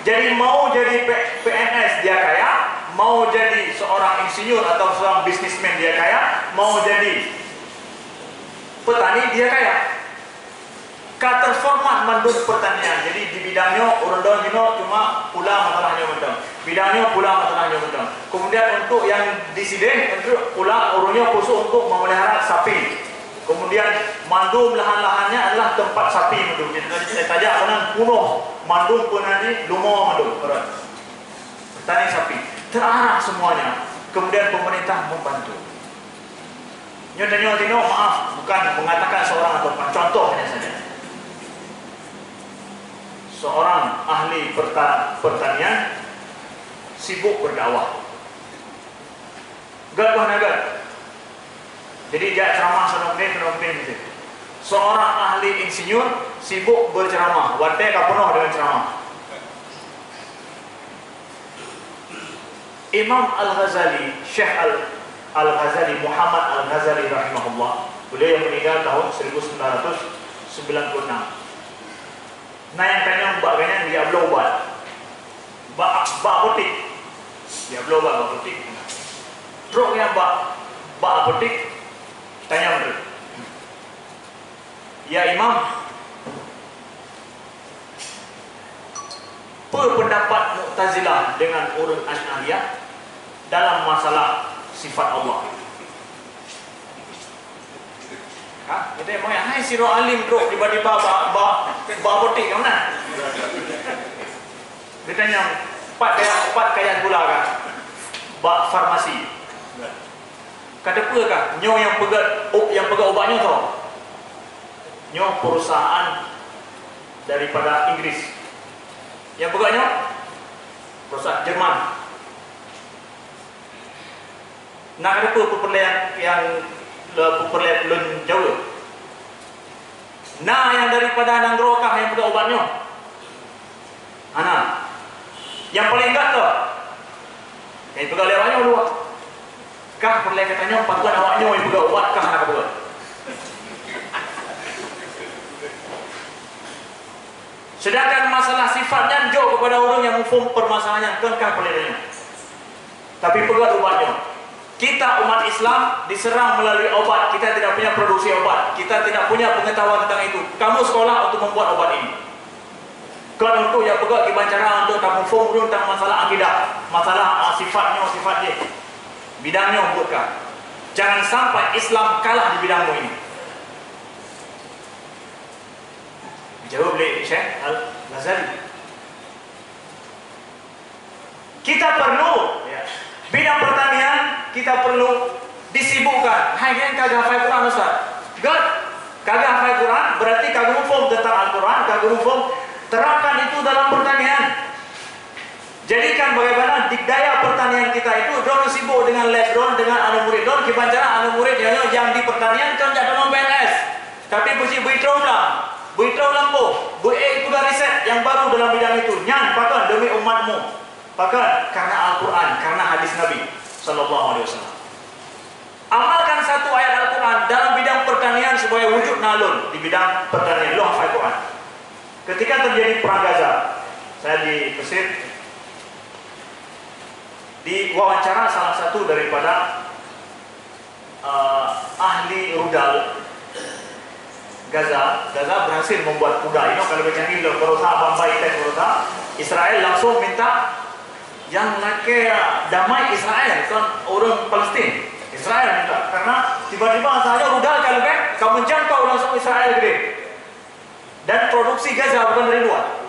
Jadi mau jadi P-, P N S dia kaya, mau jadi seorang insinyur atau seorang bisnismen dia kaya, mau jadi petani dia kaya. Ka terformat mandum pertanian. Jadi di bidang nyoe ureuëng dong jinoe cuma pula masalah nyoe mantong. Bidang nyoe pula masalah nyoe mantong. Kemudian untuk yang di sideh, untuk pula ureuëng nyoe khusus untuk memelihara sapi. Kemudian mandum lahan-lahannya adalah tempat sapi mandum. Jadi tajak meunan punoh mandum pun nanti lumo mandum. Petani sapi. Terarah semuanya. Kemudian pemerintah membantu. Nyoe tanyoe tinoe, maaf, bukan mengatakan seorang atau bukan, contoh hanya saja. Seorang ahli perta-, pertanian sibuk berdakwah. Gét bah na gét. Jadi jak ceramah sana sini, sana sini mesti. Seorang ahli insinyur sibuk berceramah, watée ka penuh dengan ceramah. Imam Al-Ghazali, Syekh Al-, Al-Ghazali, Muhammad Al-Ghazali rahimahullah. Beliau yang meninggal tahun seribu sembilan ratus sembilan puluh enam. Nah, yang tanyong bak gobnyan, dia bloe ubat. Bak, bak apotek. Dia bloe ubat bak apotek. Trok nyang bak, bak apotek, tanyong tu. Ya Imam, peue pendapat Mu'tazilah dengan ureuëng Asy'ariyah dalam masalah sifat Allah? Ha? Kita mau hai sidroe alim trok tiba-tiba bak, bak, bak apotek ka meunan. Ditanya, pat kaya, pat kaya gula ka? Bak farmasi. Ka teupeue kah, nyoe nyang peugét, nyang peugét ubat nyoe soe? Nyoe perusahaan daripada Inggris. Nyang peugét nyoe perusahaan Jerman. Na ka teupeue peue-peue nyang, nyang le-, peue-peue lôn jaweueb? Na nyang daripada nanggroe kah nyang peugah ubat nyoe? Hana. Nyang paleng gét kah? Nyang peugah lé awak nyoe dua. Kah peureulée geutanyoe pakon awak nyoe nyang peugah ubat kah hana peugah? Sedangkan masalah sifat nyan jok kepada ureuëng nyang muphom permasalahan nyan, kon kah peureulée nyoe. Tapi peugah ubat nyoe. Kita umat Islam diserang melalui obat. Kita tidak punya produksi obat. Kita tidak punya pengetahuan tentang itu. Kamu sekolah untuk membuat obat ini. Kon untuk nyang peugah kiban cara untuk tamuphom ureuëng tentang masalah akidah, masalah, ah, sifat nyoe, sifat jih. Bidang nyoe buet kah. Jangan sampai Islam kalah di bidang nyoe ini. Dijawab oleh Syekh Al-Ghazali. Kita perlu, ya, bidang pertanian kita perlu disibukkan. Hai nyan ka geuhafai Quran, Ustaz. Good. Ka geuhafai Quran, berarti ka geuhukum tentang Al-Quran, ka geuhukum, terapkan itu dalam pertanian. Jadikan bagaimana di daya pertanian kita itu, droeneuh sibuk dengan les droeneuh, dengan aneuk murit droeneuh, kiban cara aneuk murit nyang, nyang di pertanian kan jak tamong P N S. Tapi beusi beuitroe ulang, beuitroe ulang boh, beu-, eh, peugah riset nyang baru dalam bidang itu. Nyan pakon demi umatmu. Pakon? Karena Al-Quran, karena hadis Nabi sallallahu alaihi wasallam. Amalkan satu ayat Al-Quran dalam bidang pertanian supaya wujud na lôn di bidang pertanian. Lôn hafai Quran. Ketika terjadi perang Gaza, saya di Mesir, diwawancara salah satu daripada, eh, ahli rudal Gaza. Gaza berhasil membuat kuda. Inoe kalau bercanggih lom berusaha bambai tes berusaha, Israel langsung minta nyang lakée damai Israel, kon ureuëng Palestin. Israel minta, karena tiba-tiba saja rudal ka leubeh, ka menjangkau langsung Israel gede. Dan produksi Gaza bukan dari luar.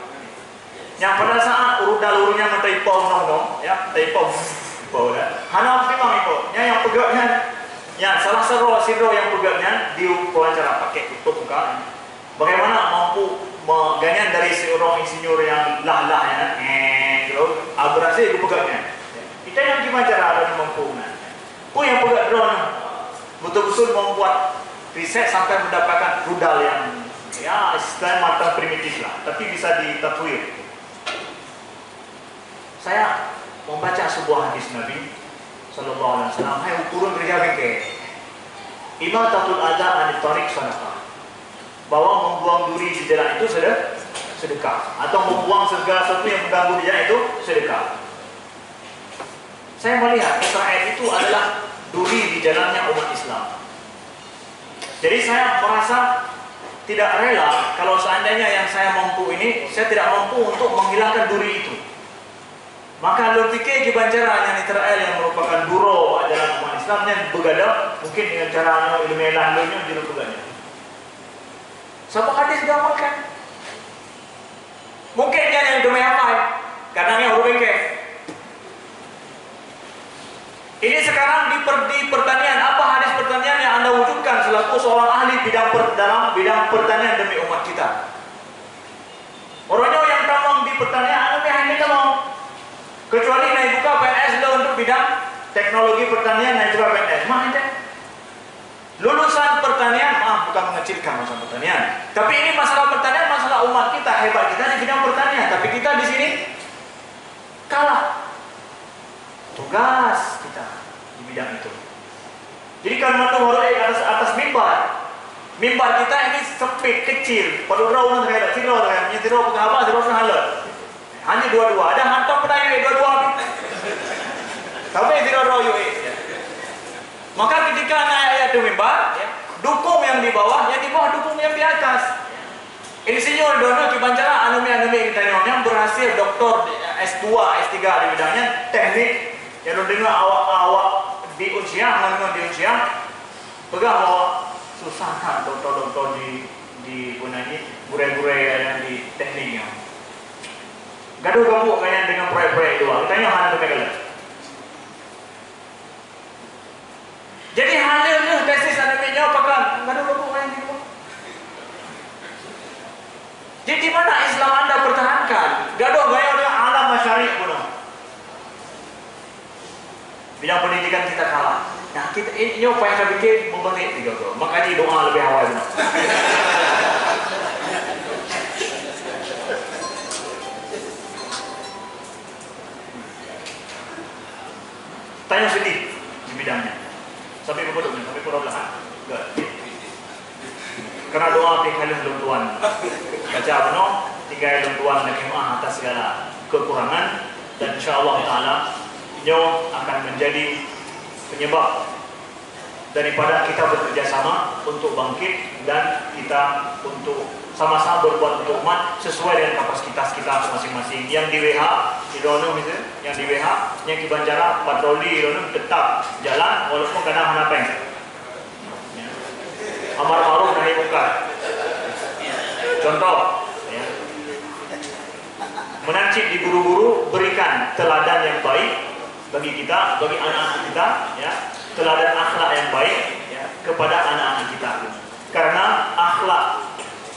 Nyang pada saat rudal ureuëng nyan meutai pom nong-nong, ya, tai pom, pom, ya. Hana memang itu. Nyang, nyang peugét nyan, ya, salah sidroe, sidroe nyang peugét nyan di wawancara pakai tutup muka. Bagaimana mampu me-, gobnyan dari seorang insinyur yang lah-lah, ya, eh, gitu, ah, berhasil geupeugét nyan. Kita nyang gimana cara ada mampu nyan. Peue nyang peugét droeneuh betul-betul membuat riset sampai mendapatkan rudal yang, ya, istilahnya matang primitif lah, tapi bisa ditatwir. Saya membaca sebuah hadis Nabi sallallahu alaihi wasallam, hai ureuëng keureuja bengke, "Imatatul adza anit thariq sadaqah." Bahwa membuang duri di jalan itu sede-, sedekah, atau membuang segala sesuatu yang mengganggu di jalan itu sedekah. Saya melihat Israel itu adalah duri di jalannya umat Islam. Jadi saya merasa tidak rela kalau seandainya yang saya mampu ini, saya tidak mampu untuk menghilangkan duri itu. Maka lôn pikir kiban cara nyang Israel yang merupakan duri bak jalan umat Islam nyan beugadang, mungkin dengan cara nyoe, ilmu laén lôn nyoe jeuet beugadang. Saboh hadis geuamalkan. Mungkin nyan nyang teumé hafai, kadang nyang ureuëng bengke. Ini sekarang di per-, di pertanian, apa hadis pertanian yang Anda wujudkan selaku seorang ahli bidang per-, dalam bidang pertanian demi umat kita? Uroe nyoe nyang tamong di pertanian, anu pih hana tamong. Kecuali na buka P N S lé untuk bidang teknologi pertanian, na buka P N S. Mah aja. Lulusan pertanian, maaf, bukan mengecilkan lulusan pertanian. Tapi ini masalah pertanian, masalah umat kita, hebat kita di bidang pertanian. Tapi kita di sini kalah. Tugas kita di bidang itu. Jadi kan mandum harôh ék atas, atas mimbar. Mimbar kita ini sempit, kecil. Padub droe ureueng sagai, sidroe sagai. Meunyoe sidroe peugah haba, sidroe ureueng halot. Hanya dua-dua. Ada hantom peunayoe dua-dua. Tapi sidroe-droe yue. Maka ketika na ayat-ayat di mimbar, ya, dukung yang di bawah, yang di bawah dukung yang di atas. Insinyur droeneuh kiban cara aneuk miet-aneuk miet geutanyoe nyang berhasil doktor, S dua, S tiga di bidang nyan, teknik, nyang lôn deungoe awak, awak di Unsyah, ngon, ngon di Unsyah, peugah bahwa susah that doktor-doktor di, di, peue nan jih, gurée-gurée nyang di teknik nyoe. Gadoh gabuk ngon nyang deungon proyek-proyek luwa. Geutanyoe hana teupeue kalon. Jadi, hana lheueh tesis aneuk miet nyoe pakon, gadoh gabuk ngon nyang di luwa. Jadi, di mana Islam anda pertahankan? Gadoh gaya dengan alam masyarakat bunoe. Bidang pendidikan kita kalah. Nah, kita, eh, nyoe payah tapike, meubeunget tiga go. Makanya doa lebih awal. Tanyoe seudeh di bidang nyan. Sampai pukul dua belas, sampai pukul dua belas. Good. Karena doa pih ka lheueh lôn tuan baca bunoe, tinggai lôn tuan lakée meu'ah atas segala kekurangan, dan insya Allah Taala nyoe akan menjadi penyebab daripada kita bekerja sama untuk bangkit dan kita untuk sama-sama berbuat untuk umat sesuai dengan kapasitas kita masing-masing. Yang di W H, di Rono misalnya, yang di W H, yang kiban cara patroli Rono tetap jalan walaupun kadang hana péng. Ya. Amar ma'ruf nahi mungkar. Contoh, ya. Meunan cit di guru-guru, berikan teladan yang baik bagi kita, bagi anak-anak kita, ya, teladan akhlak yang baik, ya, kepada anak-anak kita. Karena akhlak,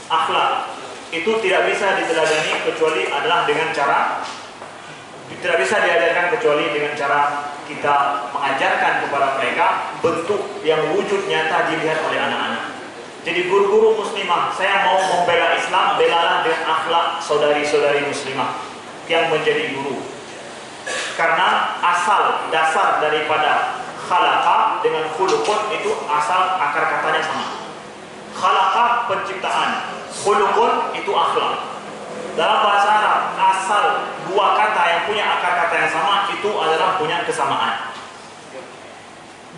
akhlak itu tidak bisa diteladani kecuali adalah dengan cara, tidak bisa diajarkan kecuali dengan cara kita mengajarkan kepada mereka bentuk yang wujud nyata dilihat oleh anak-anak. Jadi guru-guru muslimah, saya mau membela Islam, belalah dengan akhlak saudari-saudari muslimah yang menjadi guru. Karena asal, dasar daripada khalaqa dengan khuluqun itu asal akar katanya sama. Khalaqa penciptaan, khuluqun itu akhlak. Dalam bahasa Arab, asal dua kata yang punya akar kata yang sama itu adalah punya kesamaan.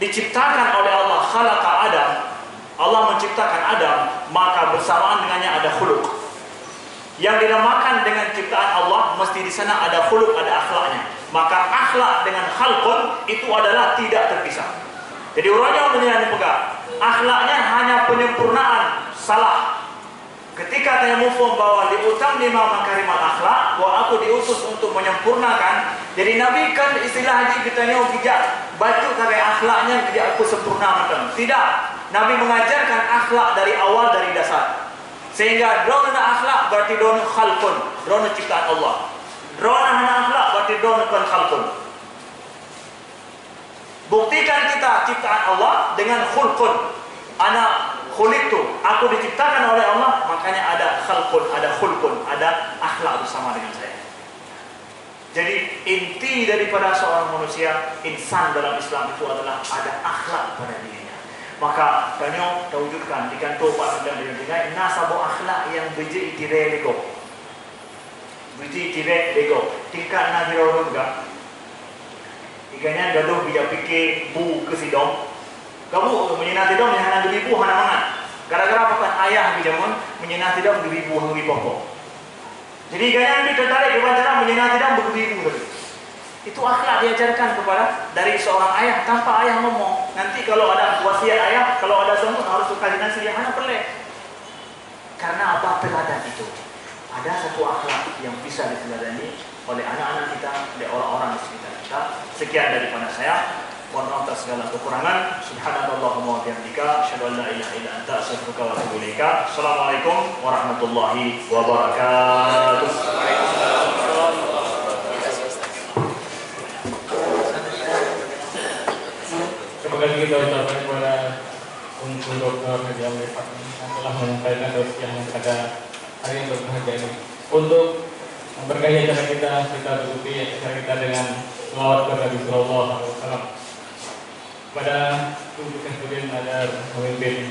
Diciptakan oleh Allah, khalaqa Adam, Allah menciptakan Adam, maka bersamaan dengannya ada khuluq. Yang dinamakan dengan ciptaan Allah, mesti di sana ada khuluq, ada akhlaknya. Maka akhlak dengan khalqun itu adalah tidak terpisah. Jadi, uroe nyoe meunyoe neupeugah, akhlaknya hanya penyempurnaan salah. Ketika tanyoe muphom bahwa liutammima makarimal akhlak, bahwa aku diutus untuk menyempurnakan, jadi Nabi kan istilah jih geutanyoe geujak bacut sagai akhlak nyan geujak peusempurna mantong. Tidak. Nabi mengajarkan akhlak dari awal, dari dasar. Sehingga droeneuh na akhlak, berarti droeneuh khalqun, droeneuh ciptaan Allah. Droeneuh hana akhlak, berarti droeneuh kon khalqun. Buktikan kita ciptaan Allah dengan khulqun. Ana khuliqtu, aku diciptakan oleh Allah, makanya ada khalqun, ada khulqun, ada akhlak bersama dengan saya. Jadi, inti daripada seorang manusia, insan dalam Islam itu adalah ada akhlak pada dirinya. Maka, tanyoe tawujudkan di kantô Pak Sedang dengan tinggai, na saboh akhlak yang beujeuet itirée lé gob. Beujeuet itirée lé gob. Tingkat na sidroe ureuëng peugah, iga nyan gadôh bijak pike bu keu sidom. Gabuek meunyoe na sidom nyang hana geubri bu hana mangat. Gara-gara pakon ayah geujameun, meunyoe na sidom geubri bu hana geubri poh-poh. Jadi, gobnyan pih teutarek keu bansaran meunyoe na sidang beugeubri bu tadi. Itu akhlak diajarkan kepada dari seorang ayah tanpa ayah ngomong. Nanti kalau ada wasiat ayah, kalau ada semut harus tukar dinasti yang mana peureulée. Karena apa? Teladan itu. Ada satu akhlak yang bisa diteladani oleh anak-anak kita, oleh orang-orang di sekitar kita. Sekian daripada saya. Mohon maaf atas segala kekurangan. Subhanakallahumma wa bihamdika, asyhadu an la ilaha illa anta, astaghfiruka wa atubu ilaika. Assalamualaikum warahmatullahi wabarakatuh. Terima kasih kita ucapkan kepada Ungku Doktor Haji Amri Fatmi yang telah menyampaikan tausiah yang pada hari yang berbahagia ini. Untuk memberkahi acara kita, kita tutupi acara kita dengan selawat kepada Nabi Sallallahu Alaihi Wasallam. Pada tu kita kemudian ada pemimpin.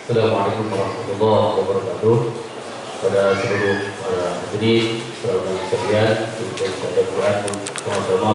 Assalamualaikum warahmatullahi wabarakatuh. Pada seluruh para hadirin, para undangan sekalian, kita ucapkan sama-sama